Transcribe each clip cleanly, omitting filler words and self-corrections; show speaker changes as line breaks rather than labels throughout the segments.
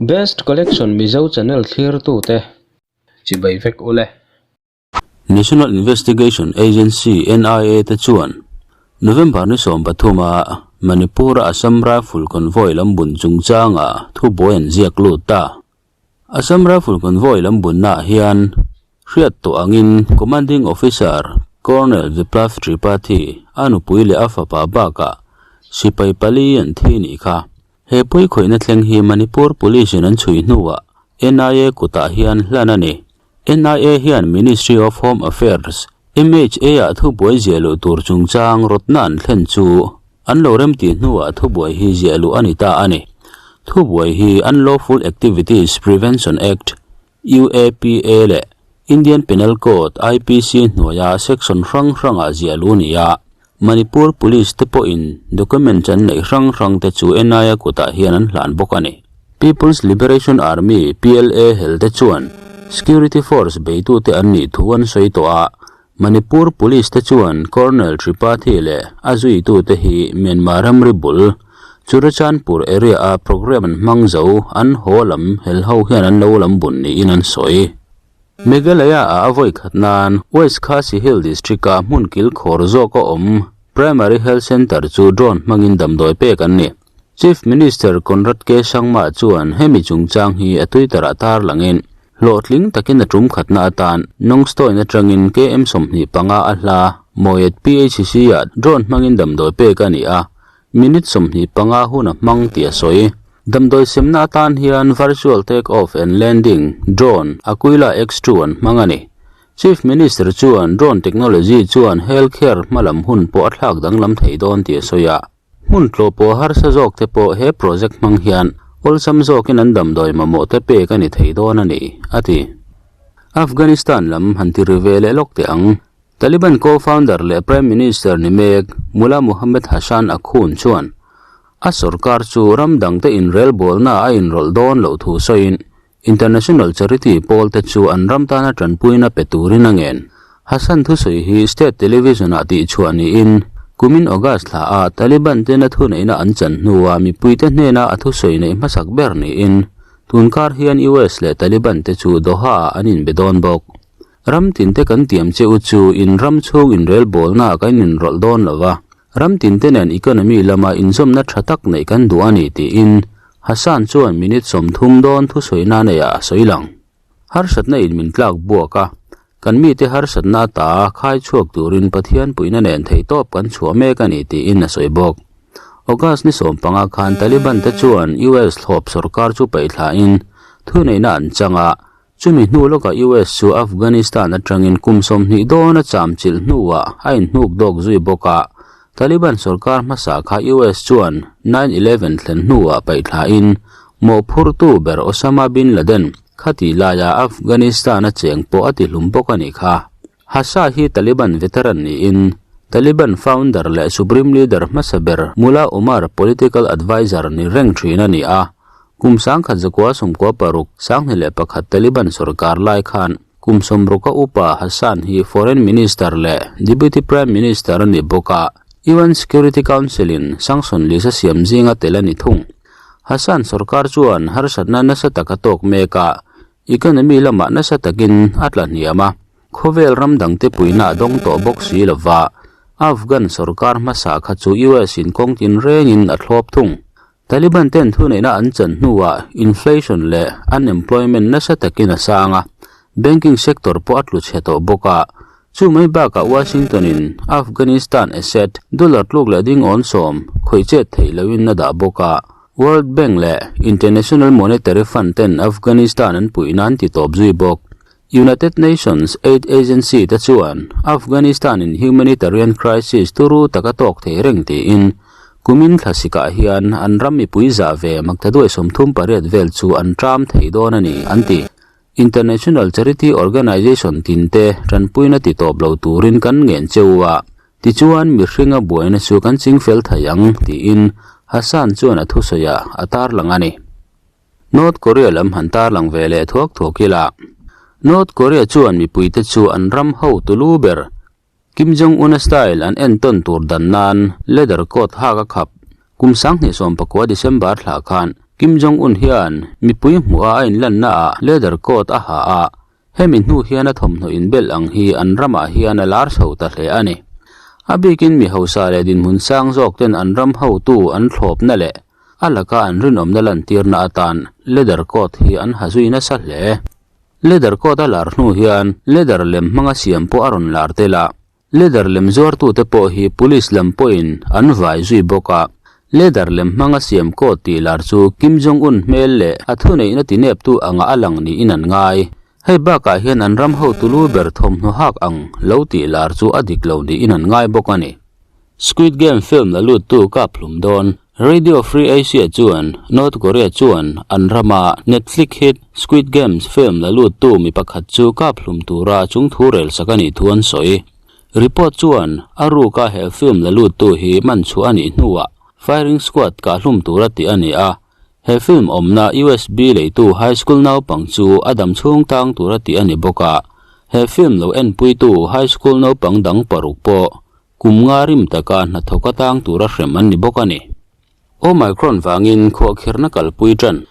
Best Collection Mizo channel thlirtute chibai vek ule.
National Investigation Agency, NIA, te chuan November ni 13 a Manipur-a Assam Rifle convoy lam bun chungchanga thubuai an ziak lut ta. Assam Rifle convoy lam bunnaah hian hriat tawh angin Commanding Officer Colonel Viplav Tripathi a nupui leh a fapa bakah sipai pali an thi nih kha. He puikhawihna thleng hi Manipur Police in an chhui hnuah NIA kutah hian hlan a ni. NIA hian Ministry of Home Affairs, MHA, ah thubuai ziah luh tur chungchang rawtna an thlen chu an lo remtih hnuah thubuai hi ziah luh a ni ta a ni. Thubuai hi Unlawful Activities Prevention Act, UAPA, leh Indian Penal Code, IPC, hnuaia section hrang hrangah ziah luh a ni a. Manipur Police te pawhin documents an neih hrang hrang te chu NIA kutah hian an hlan bawk a ni. People's Liberation Army, PLA, hel te chuan Security Force beitute an nih thu an sawi tawh a, Manipur Police te chuan Colonel Tripathi leh a zuitute hi Myanmar ramri bul, Churachandpur area a programme an hmang zo an haw lam hel ho hian an lo lam bun niin an sawi. Meghalaya-ah a vawi khat nan West Khasi Hill District-a hmun kil khawr zawk a awm Primary Health Centre chu drone hmangin damdawi pek an ni. Chief Minister Conrad K. Sangma chuan hemi chungchang hi a Twitter-ah tarlangin hlawhtling takin a tum khatna atan Nongstoin atangin KM 25 a hla Mawet PHC-ah drone hmangin damdawi pek a ni a, Minute 25 hun a hmang tih a sawi. Damdawi semna atan hian Virtual Take Off and Landing, Drone, Aquila X2 an hmang a ni. Chief Minister chuan drone technology chuan healthcare hmalam hun pawh a thlak danglam thei dawn tih a sawi a. Hmun tlawh pawh harsa zawk te pawh he project hmang hian awlsam zawkin an damdawi mamawh te pek a ni thei dawn a ni, a ti. Afghanistan lam han ti ri ve leh lawk teh ang. Taliban co-founder leh Prime Minister ni mek Mullah Mohammad Hassan Akhund chuan a sorkar chu ram dangte inrelbawlna a inrawlh dawn loh thu sawiin international charity pawlte chu an ram tana tanpuina pe turin a ngen. Hassan thusawi hi state television-ah tihchhuah niin kumin August thla ah Taliban tena thuneihna an chan hnuah mipuite hnena a thusawi neih hmasak ber niin tunkar hian US leh Taliban te chu Doha-ah an inbe dawn bawk. Ram tinte kan tiam che u chu in ram chhung inrelbawlna ah kan inrawlh dawn lo va, ram tinte nen economy lama inzawmna tha tak neih kan duh a ni tiin Hassan chuan minute 30 dawn thusawi neiah a sawi lang. Harsatna in min tlak buak a, kan mite harsatna ata khai chhuak turin Pathian puihna nen theihtawp kan chhuah mek a ni tiin a sawi bawk. August ni 15 khan Taliban te chuan US thlawp sorkar chu paihthlain thuneihna an chang a, Chumi hnu lawkah US chu Afghanistan atangin kum 20 dawn a cham chilh hnuah a inhnuk dawk zui bawk a, Taliban sorkar hmasa kha US chuan 9/11 thlen hnuah paihthlain mawhphurtu ber Osama bin Laden khati laia Afghanistan a cheng pawh a tihlum bawk a nih kha. Hasa hi Taliban veteran niin Taliban founder leh supreme leader hmasa ber Mullah Omar political adviser ni reng thin a ni a, Kum 1996, 2001 Taliban sorkar lai khan kum 60 a upa Hassan hi Foreign Minister leh Deputy Prime Minister a ni bawk a, UN Security Council in sanction list a siam zinga tel a ni thung. Hassan sorkar chuan harsatna nasa tak a tawk mek a, economy lamah nasa takin a tla hniam a, khawvel ram dangte puihna a dawng tawh bawk si lova, Afghan sorkar hmasa kha chu US in kawng tinrengin a thlawp thung. Taliban ten thuneihna an chan hnuah inflation leh unemployment nasa takin a sang a, banking sector pawh a tlu chhe tawh bawk a. Chu mai bakah Washington in Afghanistan asset dollar tluk leh ding awn sawm khawih chet theih lohin a dah bawk a. World Bank leh International Monetary Fund ten Afghanistan an puihna an ti tawp zui bawk. United Nations aid agency te chuan Afghanistan in humanitarian crisis turu taka tawk thei reng tiin kumin thlasikah hian an ram mipui zah ve maktaduai 38 vel chu an tram thei dawn a ni an ti. International charity organization tinte tanpuina ti tawp lo turin kan ngen cheu a, tichuan mihringa buaina chu kan chingfel thei ang tiin Hassan chuan a thusawi ah a tarlang a ni. North Korea lam han tarlang ve leh thuak thuak ila. North Korea chuan mipuite chu an ram ho tulu ber Kim Jong-un-a style an entawn tur dan nan leather coat hak a khap. Kum 2019 December thla khan. Kim Jong Un hian mipui hmuh a a inlanna ah leather coat a ha a, hemi hnu hian a thawmhnaw inbelh ang hi an ramah hian a lar chho ta hle a ni. A bikin mi hausa leh dinhmun sang zawk ten an ram hotu an thlawpna leh a laka an rinawmna lantirna atan leather coat hi an ha zui nasa hle. Leather coat a lar hnu hian leather lem hmanga siam pawh a rawn lar tel a. Leather lem zuartute pawh hi police lam pawhin an vai zui bawk a, leather lem hmanga siam coat tih lar chu Kim Jong Un hmel leh a thuneihna tineptu anga a lang niin an ngai. Hei bakah hian an ram hotu lu ber thawmhnaw hak ang lo tih lar chu a dik lo niin an ngai bawk a ni. Squid Game film la luttu kap hlum dawn Radio Free Asia chuan North Korea chuan an rama Netflix hit Squid Games film la luttu mi pakhat chu kap hlum tura chung thu rel sak a nih thu an sawi. Report chuan a ruka he film la luttu hi man chhuah a nih hnuah firing squad kah hlum tura tih a ni a, he film awmna USB leitu high school naupang chu a dam chhung tang tura tih a ni bawk a, he film lo enpuitu high school naupang dang paruk pawh Kum nga rim taka hnathawk atang tura hrem an ni bawk a ni. Omicron vangin khuahkhirhna kalpui tan.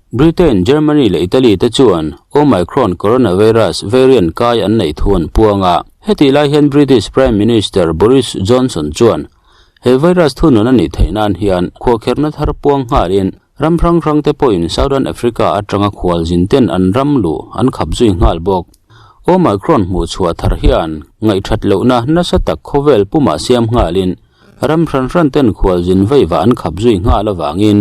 Britain, Germany leh Italy te chuan Omicron coronavirus variant kai an neih thu an puang a. Hetih lai hian British Prime Minister Boris Johnson chuan he virus thunun a nih theih nan hian khuahkhirhna thar puang nghalin ram hrang hrang te pawhin Southern Africa atanga khualzin ten an ram luh an khap zui nghal bawk. Omicron hmuh chhuah thar hian ngaihthat lohna nasa tak khawvel pumah siam nghalin ram hran hran ten khualzin veiva an khap zui nghal avangin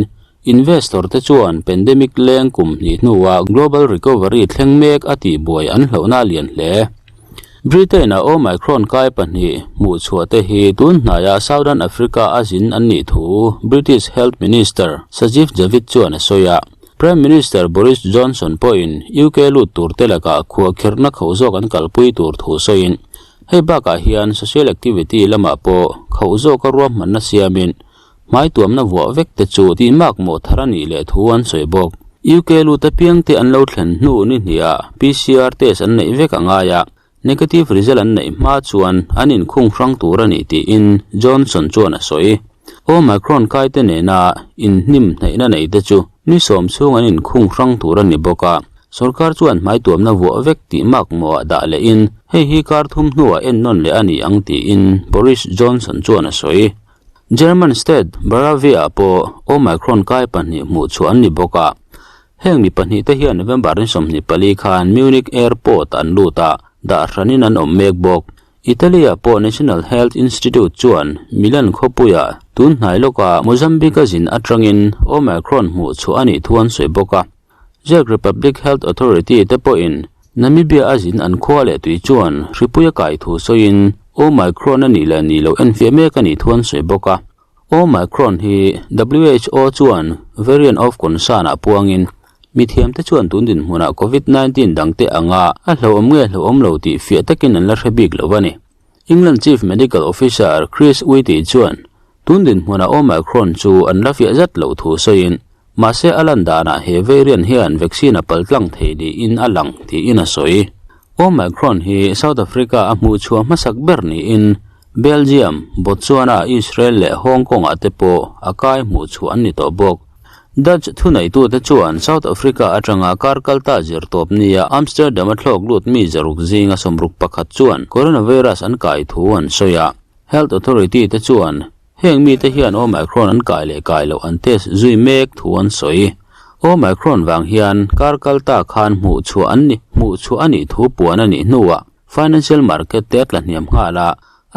investor te chuan pandemic leng kum hnih hnua global recovery thleng mek a tihbuai an hlauhna a lian hle. Britain-a Omicron kai pahnih hmuh chhuah te hi tun hnaia Southern Africa a zin an nih thu British Health Minister Sajid Javid chuan a sawi a. Prime Minister Boris Johnson pawhin UK lut turte lakah khuahkhirhna khauh zawk an kalpui tur thu sawiin, hei bakah hian social activity lamah pawh khauh zawka ruahmanna siamin hmaituamna vuah vek te chu tihmak mawh thar a nih leh thu an sawi bawk. UK lut apiangte an lo thlen hnu ni hniah PCR test an neih vek a ngai a, negative result an neih hma chuan an inkhung hrang tur a ni tiin Johnson chuan a sawi. Omicron kaite nena inhnim hnaihna nei te chu ni sawm chhung an inkhung hrang tur a ni bawk a, sorkar chuan hmaituamna vuah vek tih mak mawhah dah lehin hei hi kar thum hnuah ennawn leh a ni ang tiin Boris Johnson chuan a sawi. German state Bavaria-ah pawh Omicron kai pahnih hmuh chhuah an ni bawk a, Heng mi pahnih te hian November ni 24 khan Munich Airport an lut a, dah hranin an awm mek bawk. Italy-ah pawh National Health Institute chuan Milan khawpuiah tun hnai lawkah Mozambique a zin atangin Omicron hmuh chhuah a nih thu an sawi bawk a. Czech Republic Health Authority te pawhin Namibia a zin an khua leh tui chuan hripui a kai thu sawiin Omicron a nih leh nih loh enfiah mek a nih thu an sawi bawk a. Omicron hi who chuan variant of concern ah puangin mithiamte chuan tun dinhmunah Covid 19 dangte anga a hlauhawm nge hlauhawm lo tih fiah takin an la hre bik lo a ni. England Chief Medical Officer Chris Whitty chuan tun dinhmunah Omicron chu an la fiah zat loh thu sawiin mahse a lan danah he variant hian vaccine a paltlang thei niin a lang tiin a sawi. Omicron hi South Africa a hmuhchhuah hmasak ber niin Belgium, Botswana, Israel leh Hong Kong-ah te pawh a kai hmuh chhuah an ni tawh bawk. Dutch thuneitute chuan South Africa atanga kar kalta zirtawp nia Amsterdam-a thlawk lut mi zaruk zinga sawmruk pakhat chuan coronavirus an kai thu an sawi a. Health authority te chuan heng mite hian Omicron an kai leh kai loh an test zui mek thu an sawi. Omicron vang hian kar kalta khan hmuh chhuah an ni hmuh chhuah a nih thu puan a nih hnuah Financial market te a tla hniam nghal a,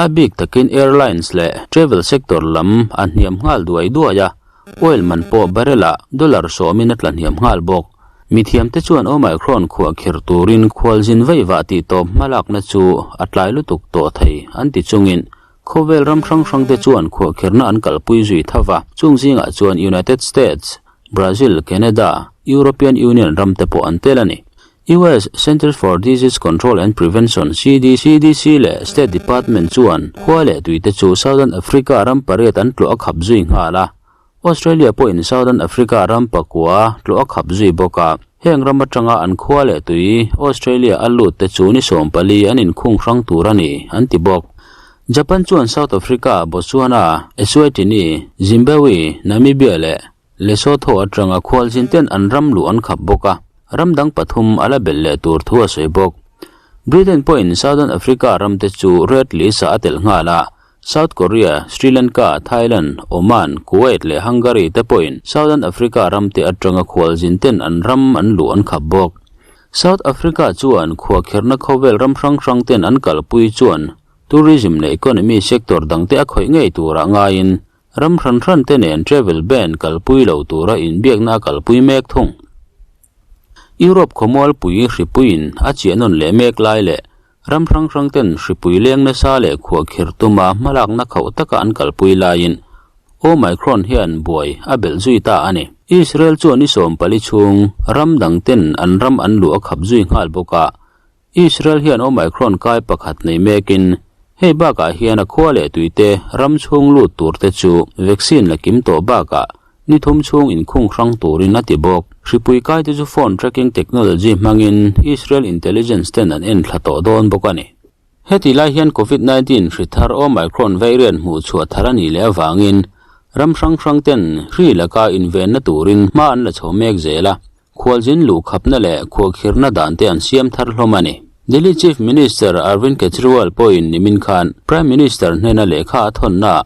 a bik takin airlines leh travel sector lam a hniam nghal duai duai a, oil man pawh barrel ah dollar sawmin a tla hniam nghal bawk. Mithiamte chuan Omicron khuah khir turin khualzin veivah tih tawp hmalakna chu a tlai lutuk tawh thei an ti chungin khawvel ram hrang hrangte chuan khuahkhirna an kalpui zui tho va, chung zingah chuan United States, Brazil, Canada, European Union ramte pawh an tel a ni. US Centers for Disease Control and Prevention, CDC, leh State Department chuan khua leh tuite chu Southern Africa ram pariat an tlawh a khap zui nghal a. Australia pawhin Southern Africa ram pakua tlawh a khap zui bawk a. Heng ram atanga an khua leh tui Australia a lut te chu ni 14 an inkhung hrang tur a ni, an ti bawk. Japan chuan South Africa, Botswana, Eswatini, Zimbabwe, Namibia leh. Lesotho atanga khualzin ten an ram luh an khap bawk a, ram dang pathum a la belh leh tur thu a sawi bawk. Britain pawhin Southern Africa ram te chu red list ah a telh nghal a, South Korea, Sri Lanka, Thailand, Oman, Kuwait leh Hungary te pawhin Southern Africa ram te atanga khualzin ten an ram an luh an khap bawk. South Africa chuan khuahkherna khawvel ram hrang hrang ten an kalpui chuan tourism leh economy sector dangte a khawih ngei turah ngaiin Ram hran hran te nen travel ban kalpui lo tura inbiakna a kalpui mek thung. Europe khawmualpui hripuiin a chiah nawn leh mek lai leh ram hrang hrang ten hripui leng nasa leh khuahkhirh tuma hmalakna khauh taka an kalpui laiin Omicron hian buai a belh zui ta a ni. Israel chuan i 14 chhung ram dang ten an ram an luh a khap zui nghal bawk a, Israel hian Omicron kai pakhat nei mekin, hei bakah hian a khua leh tuite ram chhung lut turte chu vaccine la kim tawh bakah ni thum chhung inkhung hrang turin a ti bawk. Hripui kaite chu phone tracking technology hmangin Israel intelligence ten an enthla tawh dawn bawk a ni. Heti lai hian Covid 19 hri thar Omicron variant hmuh chhuah thar a nih leh avangin ram hrang hrang ten hri laka invenna turin hma an la chho mek zel a. Khualzin luhkhapna leh khuahkhirhna dan te an siam thar hlawm a ni. Delhi Chief Minister Arvind Kejriwal pawhin nimin khan Prime Minister hnena lehkha a thawnnaah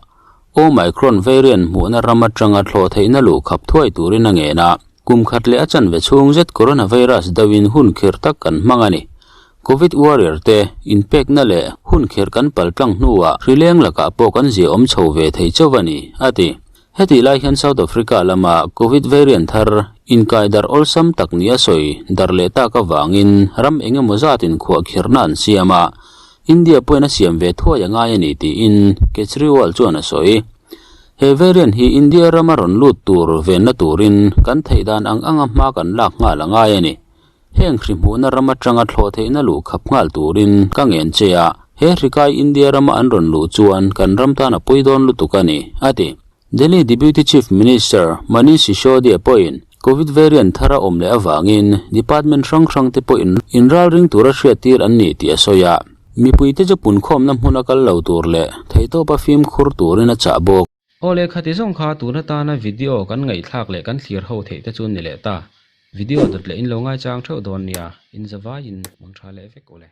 Omicron variant hmuhna ram atanga thlawh theihna luhkhap thuai turin a ngen a. Kum khat leh a chanve chhung zet coronavirus deuhin hun khirh tak kan hmang a ni. Covid warrior te inpekna leh hun khirh kan paltlang hnuah hrileng lakah pawh kan ziaawm chho ve thei chauh a ni, a ti. Hetih lai hian South Africa lama Covid variant thar inkai darh awlsam tak nia sawi darh leh tak avangin ram eng emaw zatin khuahkhirhna an siam a, India pawhin a siam ve thuai a ngai a ni tiin Kejriwal chuan a sawi. He variant hi India rama rawn lut tur venna turin kan theih dan ang anga hma kan lak nghal a ngai a ni. Heng hri hmuhna ram atanga thlawh theihna luh khap nghal turin ka ngen che a, he hri kai India rama an rawn luh chuan kan ram tan a pui dawn lutuk a ni, a ti. Delhi Deputy Chief Minister Manish Sisodia pawhin Covid variant thar a awm leh avangin department hrang hrang te pawhin inralring tura hriattir an ni tih a sawi a. Mipuite chu punkhawmna hmuna kal lo tur leh theihtawpa fimkhur turin a chah bawk.
Aw le khati zawng kha tun atana video kan ngaihthlak leh kan thlir ho theih te chu ni leh ta. Video dawt leh in lo ngaichang theuh dawn nia, in zavaiin mang tha leh vek u le.